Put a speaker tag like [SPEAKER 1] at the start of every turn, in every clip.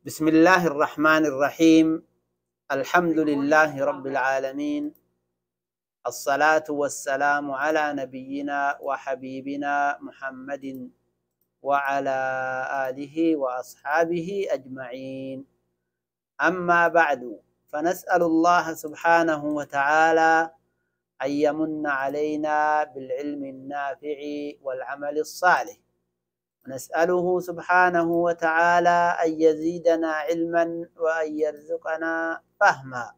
[SPEAKER 1] بسم الله الرحمن الرحيم. الحمد لله رب العالمين، الصلاة والسلام على نبينا وحبيبنا محمد وعلى آله وأصحابه أجمعين. أما بعد، فنسأل الله سبحانه وتعالى أن يمن علينا بالعلم النافع والعمل الصالح، ونسأله سبحانه وتعالى أن يزيدنا علما وأن يرزقنا فهما.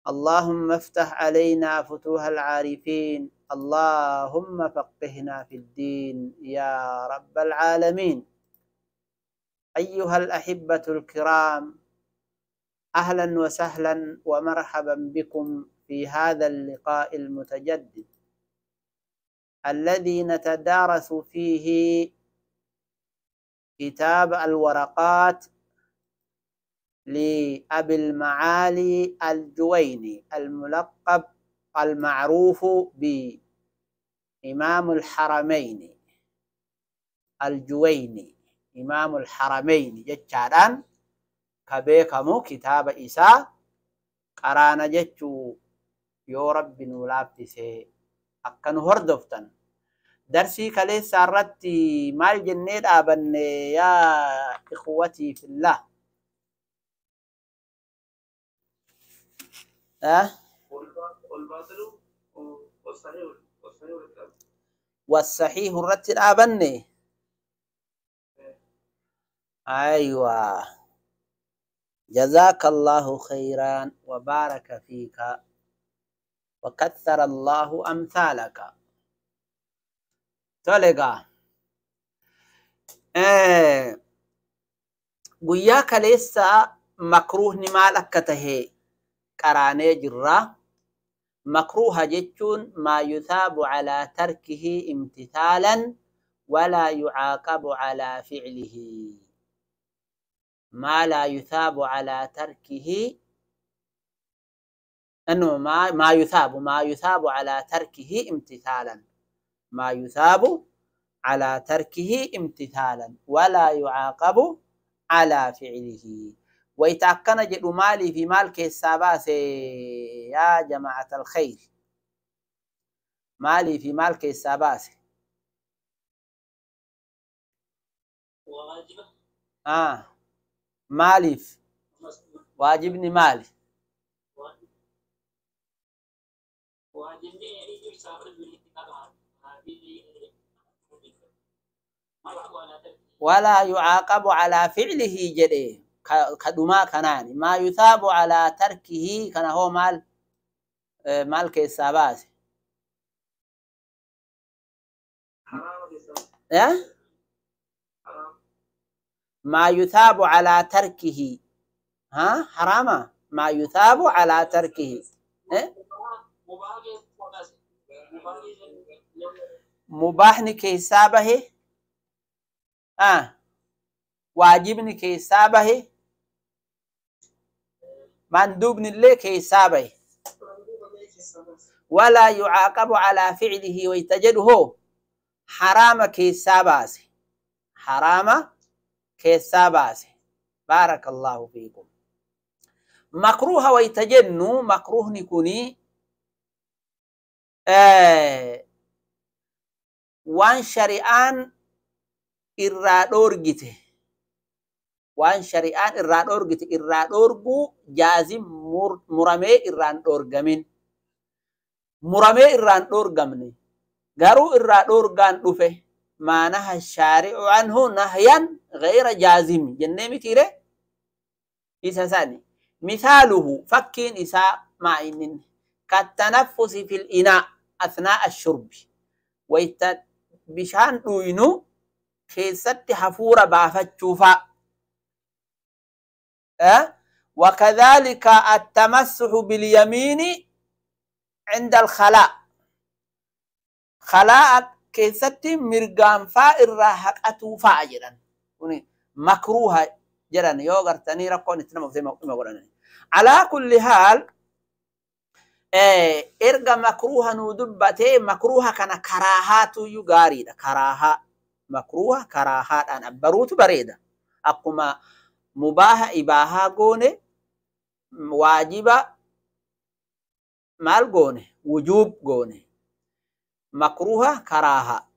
[SPEAKER 1] اللهم افتح علينا فتوح العارفين، اللهم فقهنا في الدين يا رب العالمين. أيها الأحبة الكرام، أهلا وسهلا ومرحبا بكم في هذا اللقاء المتجدد الذي نتدارس فيه كتاب الورقات لأبي المعالي الجويني الملقب المعروف بإمام الحرمين الجويني، إمام الحرمين جتشاران كبيكمو كتاب إساء قرانا جتشو يو رب نولابتسي أكن هردفتن. درسي كليس سارتي مال جنيد أبن يا إخوتي في الله. أه؟
[SPEAKER 2] والباطل والصحيح
[SPEAKER 1] والصحيح الرتل أبني. أيوة، جزاك الله خيرا وبارك فيك وكثر الله أمثالك. تولغا guyyaa kaleessa makruuhni maal akka tahe qaraanee jirra. Makruuha jechuun maa yuthaabu calaa tarkihi imtithaalan walaa yucaaqabu calaa ficlihi. Maa laa yuthaabu calaa tarkihi أنه ما يثاب ما يثاب على تركه امتثالا، ما يثاب على تركه امتثالا ولا يعاقب على فعله. ويتأكن جد مالي في مال كيساباس يا جماعة الخير، مالي في مال كيساباس
[SPEAKER 2] واجب.
[SPEAKER 1] مالي واجبني مالي ولا يعاقب على فعله جده كدما كناني ما يثاب على تركه كان هو مال مال كيساباس ما يثاب على تركه ها حرام ما يثاب على تركه مباحني كيسابه واجبني كيسابه مندوبني اللي كيسابه ولا يعاقب على فعله ويتجده حرام كيساباس حرام كيساباس. بارك الله فيكم. مكروه ويتجنو مكروه نكوني waan shari'aan irraa dhoorgite waan shari'aan irraa dhoorgite irraa dhoorguu jaazim muramee irraan dhoorgamin muramee irraan dhoorgamne garuu irraa dhoorgaan dhufe maanaha shaari'u anhu nahyan ghayra jaazim jennee mitiire isa sani misaaluhu fakkiin isaa maa inni kattanaffusi fil inaa أثناء الشرب ويت بشان دوينو كيست حفورة بافتشوفا وكذلك التمسح باليمين عند الخلاء خلاء كيست مرقان فائر راحق أتوفا أجرا مكروها جرا يوغرتني رقون اتنمو في مقرنين. على كل حال erga makruuha nuu dubbatee makruuha kana karaahaatu iyyuu gaariidha. Karaahaa makruuha karaahaadhaan abbaruutu bareeda. Akkuma Mubaaha ibaahaa goone, waajiba maal goone? Wujuub goone. Makruuha karaaha.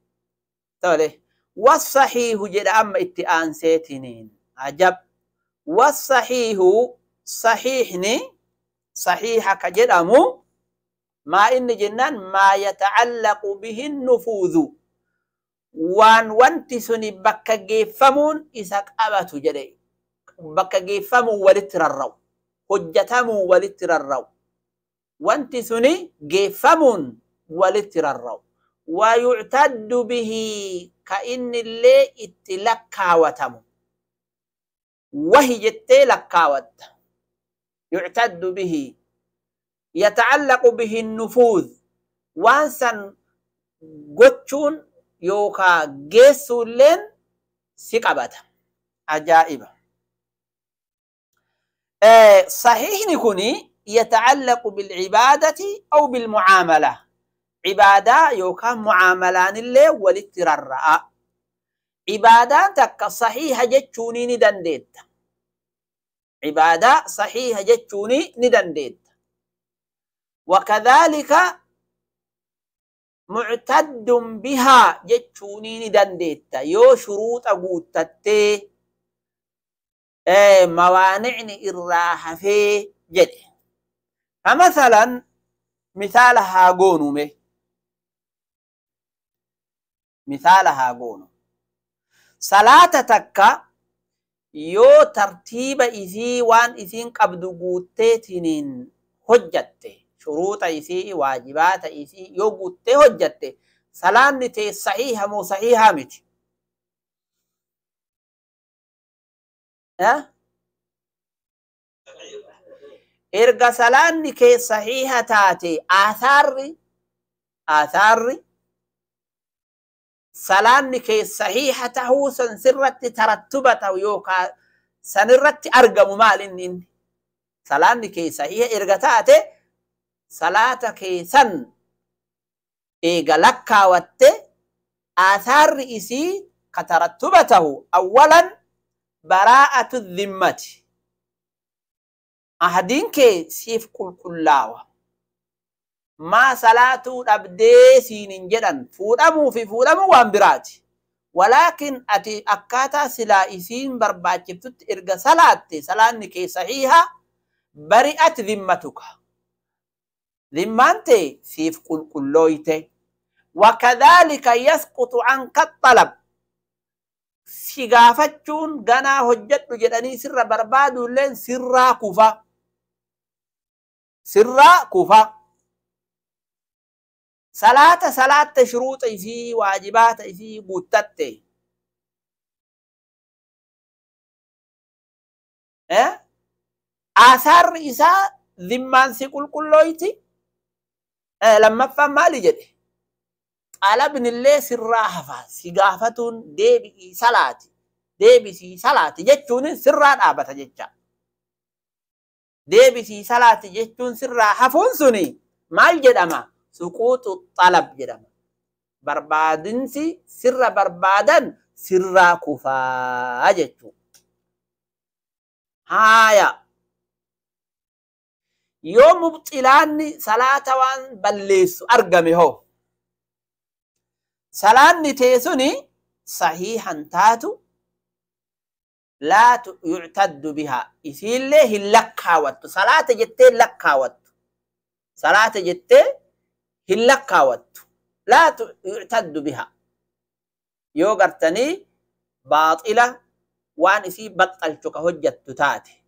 [SPEAKER 1] Tole. Wasaxiihu jedha amma itti aanseetiniin. Ajab. Wasaxiihu saxiixni saxiixa ka jedhamu maa inni jennaan maa yatacallaqu bihi nufuudhu. Waan wanti suni bakka geeffamuun isa qabatu jedhe. Bakka geeffamuun walitti rarra'u. Hojjatamuun walitti rarra'u. Wanti suni geeffamuun walitti rarra'u. ويعتد به كإن اللي اتلكاوتم وهي جتي لكاوت يعتد به يتعلق به النفوذ وانسان قتشون يوكا جيسولين سيقبت عجائب. صحيح نكوني يتعلق بالعبادة أو بالمعاملة. عبادة يوكا معاملان اللي ولتررأ. عبادة تك صحيحة جتشوني ندنديت. عبادة صحيحة جتشوني ندنديت. وكذلك معتد بها جتشوني ندنديت. يو شروط أقوتتي موانعني الراحة في جد. فمثلا مثال هاغونو مثال هاغونو صلاة تكا يو ترتيب إذي وان إذين قبض قوتتنين حجت شروط إذي واجبات إذي يو قوتت حجت صلاة نتي صحيحة مو صحيحة مت. أه؟ إرقى صلاة نكي صحيحة تاتي آثار صلاة كي صحيحة هو سنسرت ترتبته يوكا سنرت أرقم مال إن صلاة كي صحيحة إرقتاته صلاة كي سن إيقا لكاوت آثار إسي كترتبته. أولا براءة الذمة أهدين كي سيف كل كلاوة ما صلاة أبدي سين جدا فورمو في فورمو وامبراتي ولكن أتي أكاتا سلا إسين برباتشبتت إرقى صلاة صلاة كي صحيحة برئت ذمتك ذمانتي سيف كل كلويتي. وكذلك يسقط عنك الطلب سيغافتشون غنا هجت جدني سر بربادو لين سرا كوفا سرا كوفا. صلاة صلاة شروط إسي واجبات إسي قوتت آثار إسا ذمان سيقول كلويتي لما فهم مالي جدي طلبن اللي سراها سيغافتون ديبي صلاتي ديبي صلاتي جتون سرا دابتا جتا ديبي صلاتي جتون سرا حفون سني مال جدما سقوط الطلب جدما بربادنسي سر بربادن سرا كفا جتو. هايا يوم مبطلان صلاة وان بليس أرقمي هو صلاة نتيسني صحيحا تاتو لا يعتد بها إسيل له اللكاوت صلاة جتين لكاوت صلاة جتين اللكاوت لا يعتد بها يوغرتني باطلة وان إسي بطلتك هجة تاتي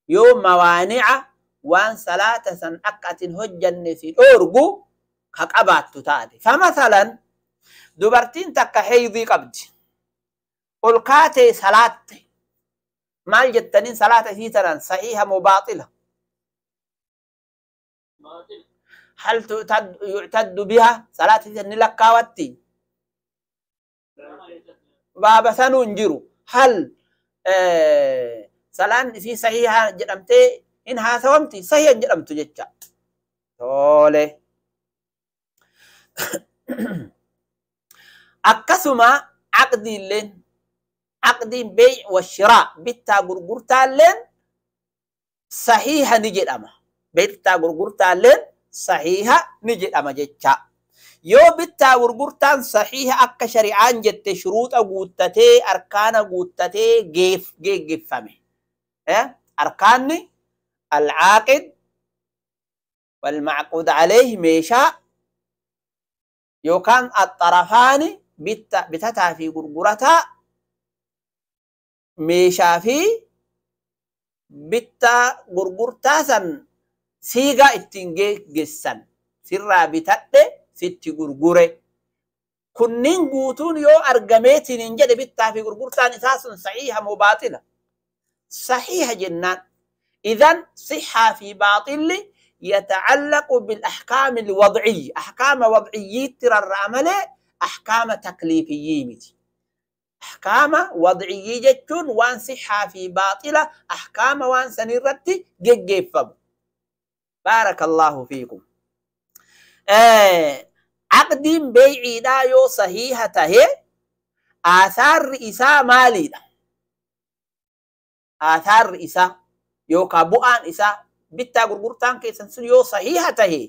[SPEAKER 1] يوم موانع وان صلاة سن أكة هجة نسي أورغو كقبات تاتي. فمثلا دبرتين تك حيضي قبد قلقاتي صلاة مال جتنين صلاة هيترا صحيحة مباطلة هل يعتد بها صلاة نلقاوتي بابا سننجرو هل صلاة في صحيحة جرمتي إنها ثومتي صحيحة جرمت جتشا تولي. akkasuma aqdiilleen Aqdiin bey' wa shiraa bittaa gurgurtaalleen sahiiha ni jedhama. Bittaa gurgurtaalleen sahiiha ni jedhama jecha. Yoo bittaa gurgurtaan sahiiha akka shari'aan jette shuruuxa guuttatee arkaana guuttatee geeffame. Arkaanni al-caaqid wal-macquud alayhi meeshaa yookaan axxarafaani bitataa fi gurgurataa meeshaa fi bittaa gurgurtaa san siigaa ittiin geggeessan sirraa bitadhe sitti gurgure. Kunniin guutuun yoo argameetiin hin jedhe bittaa fi gurgurtaan isaa sun sahiiha moo baaxila? Sahiiha jennaan. Idan sixaa fi baaxilli yatacallaqu bilahkaami alwadciyyi. Ahkaama wadciyyiitti rarra'a malee ahkaama takliifiyyii miti. Ahkaama wadciyyii jechuun waan sixaa fi baaxila ahkaama waan sanirratti geggeeffamu. Baarakallahu fiikum. Aqdiin beeyciidhaa yoo sahiiha tahe aasaarri isaa maaliidha? Aasaarri isaa yookaan bu'aan isaa bittaa gurgurtaan keessan sun yoo sahiiha tahe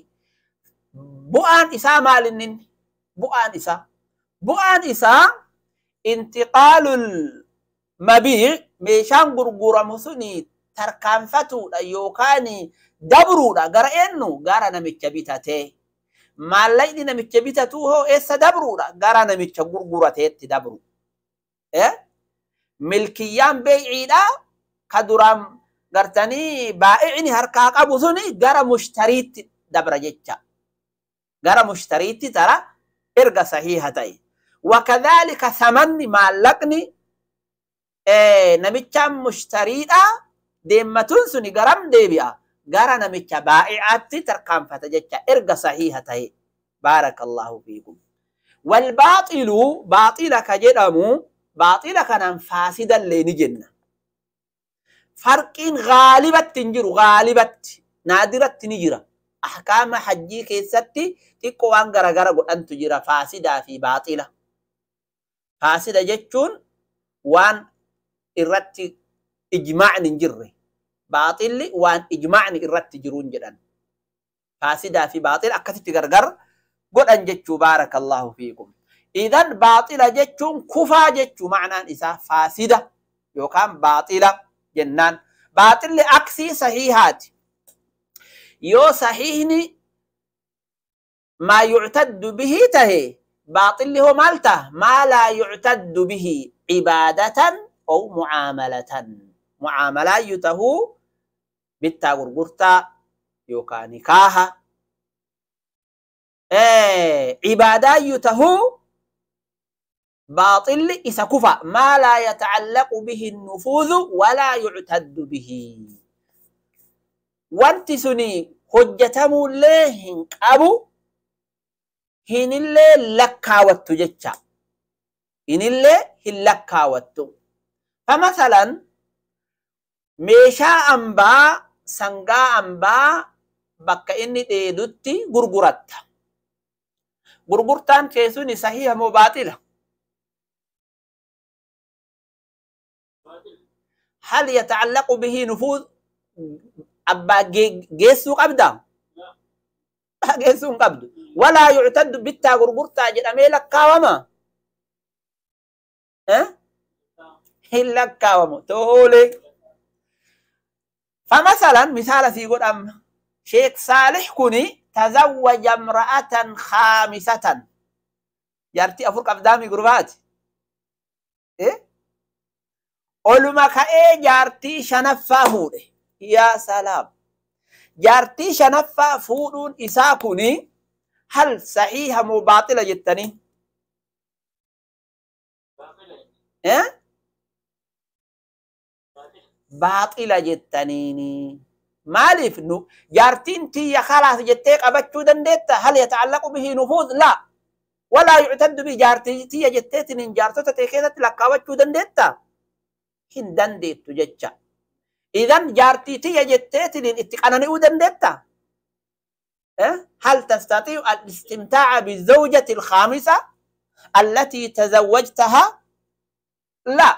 [SPEAKER 1] bu'aan isaa maalinni? Bu'aan isaa. Bu'aan isaa intiqaalul mabii' meeshaan gurguramu suni tarkaanfatuudha yookaan dabruudha gara eenyu? Gara namicha bitatee. Maallaqni namicha bitatu hoo eessa dabruudha? Gara namicha gurgurateetti dabru. Milkiyyaan beeyciidha ka duraan gartanii baa'icni harkaa qabu suni gara mushtariitti dabra jecha. Gara mushtariitti tara erga sahiiha ta'e. Wakadhaalika samanni maallaqni namichaan mushtariidha deemmatuun suni garam deebi'a? Gara namicha baa'i'aatti tarkaanfata jecha erga sahiiha ta'e. Baarakallahu fiikum. Walbaaxilu baaxila ka jedhamu baaxila kanaan faasidallee ni jenna. Farqiin gaalibatti hin jiru, gaalibatti naadiratti ni jira. Ahkaama hajjii keessatti xiqqoo waan garagara godhantu jira faasidaa fi baaxila. Faasida jechuun waan irratti ijmaa'ni hin jirre. Baaxilli waan ijmaa'ni irratti jiruun jedhan. Faasidaa fi baaxila akkasitti gargar godhan jechuu. Baarakallahu fiikum. Idan baaxila jechuun kufaa jechuu ma'anaan isaa faasida yookaan baaxila jennaan. Baaxilli aksii sahiihaati. Yoo sahiihni maa yuctaddu bihi tahe baaxilli hoo maal taha? Maa laa yuctaddu bihi cibaadatan aw mucaamalatan. Mucaamalaayyuu tahuu bittaa gurgurtaa yookaan nikaaha. Cibaadaayyuu tahuu baaxilli isa kufa. Maa laa yatacallaqu bihi nufuuzu walaa yuctaddu bihi. Wanti suni hojjetamuullee hin qabu, hinillee lakkaawattu jecha. Hinillee hin lakkaawattu. Famasalan meeshaa ambaa, sangaa ambaa bakka inni dheedutti gurguratta. Gurgurtaan kee suni sahiiha moo baaxila? Hal yatacallaqu bihi nufuuz? Abbaa geessuu qabdaa? Geessuu hin qabdu. Walaa yuctaddu bittaa gurgurtaa jedhamee lakkaawama? Hin lakkaawamu. Tole. Famasalan misaala sii godhamma. Sheek Saalih kuni tazawwaja imra'atan khaamisatan. Jaartii 4 qabdaami gurbaati. Oluma ka'ee jaartii 5ffaa fuudhe. Yaa salaam. Jaartii 5ffaa fuudhuun isaa kuni hal sahiiha moo baaxila jettanii? Baaxila jettaniini. Maaliif nu jaartiin tiyya khalaas jettee qabachuu dandeetta? Hal yatacallaqu bihi nufuuz? Laa. Walaa yuctaddu bihi jaartii tiyya jetteetiin jaartota ta'e keessatti lakkaawachuu dandeetta? Hin dandeettu jecha. Idan jaartii tiyya jetteetiin itti qanani'uu dandeetta? هل تستطيع الاستمتاع بالزوجة الخامسة التي تزوجتها؟ لا.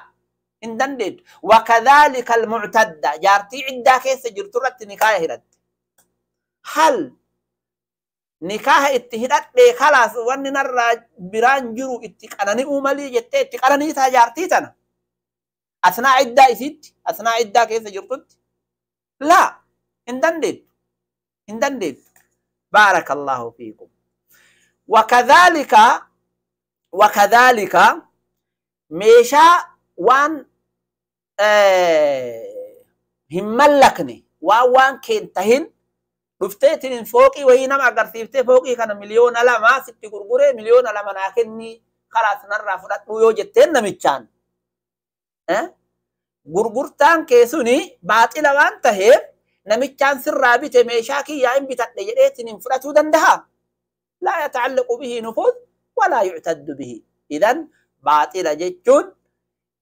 [SPEAKER 1] Hin dandeettu. Wakadhaalika almuctadda, jaartii ciddaa keessa jirtu irratti nikaaya hidhatte. Hal nikaaha itti hidhadhee kalaas wanni narraa biraan jiru itti qanani'uu malii jettee itti qananiitaa jaartii tana? Asnaa iddaa isiitti, asnaa iddaa keessa jirtutti? Laa, hin dandeettu. Hin dandeettu. Baarakallahu fiikum. Wakadhaalika meeshaa waan hin mallakne, waan keen tahin dhufteetiin fooqii wayii nama agarsiiftee, fooqii kana 2,000,000 sitti gurguree, 2,000,000 naa kenni, kalaas narraa fudhadhu yoo jetteen namichaan, gurgurtaan kee suni baaxila waan taheef namichaan sirraa bite meeshaa kiyyaa hin bitadhe jedheetiin hin fudhatuu danda'a. Laa yatacallaqu bihi nufuuz walaa yuctaddu bihi. Idan baaxila jechuun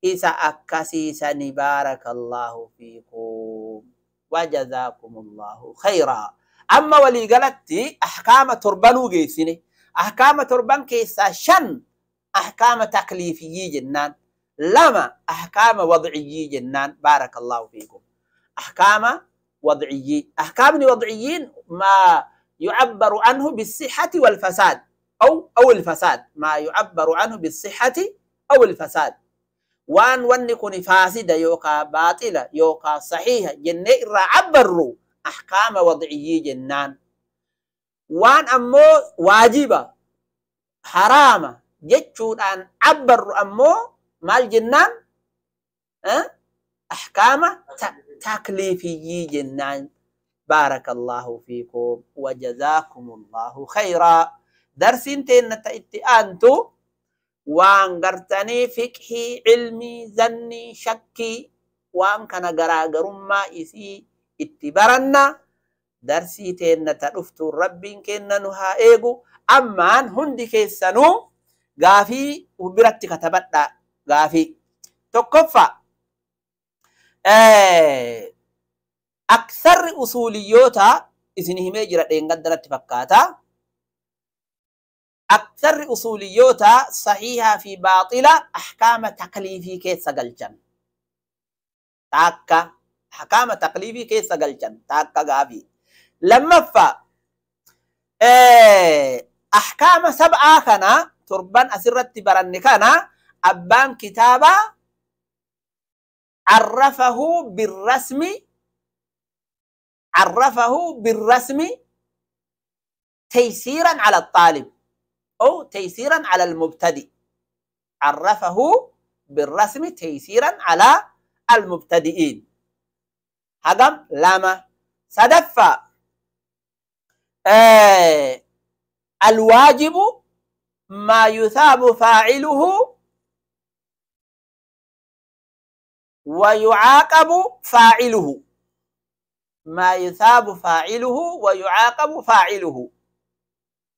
[SPEAKER 1] isa akkasiisani. Baarakallahu fiikum wajazaakumullahu khayraa. Amma waliigalatti ahkaama torbanuu geessine. Ahkaama torban keessaa shan ahkaama takliifiyyii jennaan. 2 ahkaama wadciyyii jennaan. Baarakallahu fiikum. Ahkaama wadciyyii. Ahkaamni wadciyyiin maa yucabbaru anhu bisixati walfasaad aw ilfasaad. Maa yucabbaru anhu bisixati aw ilfasaad. Waan wanni kun faasida yookaa baaxila yookaa saxiiha jennee irraa cabbarru ahkaama wadciyyii jennaan. Waan ammoo waajiba haraama jechuudhaan cabbarru ammoo maal jennaan? Ahkaama takliifiyyii jennaan. Baarakallahu fiikum wajazaakumullahu khayraa. Darsiin teenna ta itti aantu waan gartanii fiqhii, cilmii, zannii, shakkii, waan kana garaagarummaa isii itti baranna. Darsii teenna ta dhuftuun Rabbiin kenna nu haa eegu. Ammaan hundi keessanuu gaafii biratti katabadhaa. Gaafii tokkoffaa, aksarri usuuliyyoota isin himee jira dheengaddaratti fakkaata. Aksarri usuuliyyoota sahiihaa fi baaxila ahkaama takliifii keessa galchan. Takka ahkaama takliifii keessa galchan takka gaafii. Lammaffaa, ahkaama sab'aa kana torban asirratti baranne kana abbaan kitaabaa عرفه بالرسم، عرفه بالرسم تيسيرا على الطالب أو تيسيرا على المبتدئ. عرفه بالرسم تيسيرا على المبتدئين. هذا لما صدفة. الواجب ما يثاب فاعله ويعاقب فاعله. ما يثاب فاعله ويعاقب فاعله.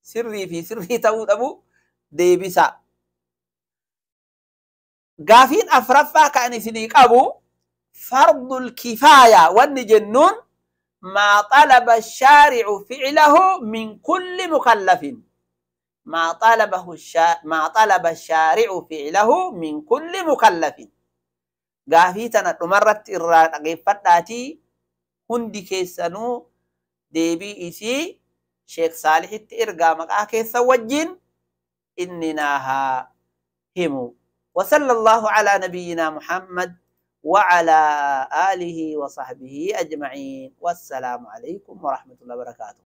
[SPEAKER 1] سري في سري تقول أبو ديبسا. قافين أفرفا كأن سنيك أبو فرض الكفاية والنجنون ما طلب الشارع فعله من كل مكلف. ما طلب الشارع فعله من كل مكلف. Gaafii tana dhumarratti irraa dhageeffadhaatii hundi keessanuu deebii isii Sheekh Saalihitti ergaa maqaa keessa wajjin inni naa haa himu. وصلى الله على نبينا محمد وعلى آله وصحبه أجمعين، والسلام عليكم ورحمة الله وبركاته.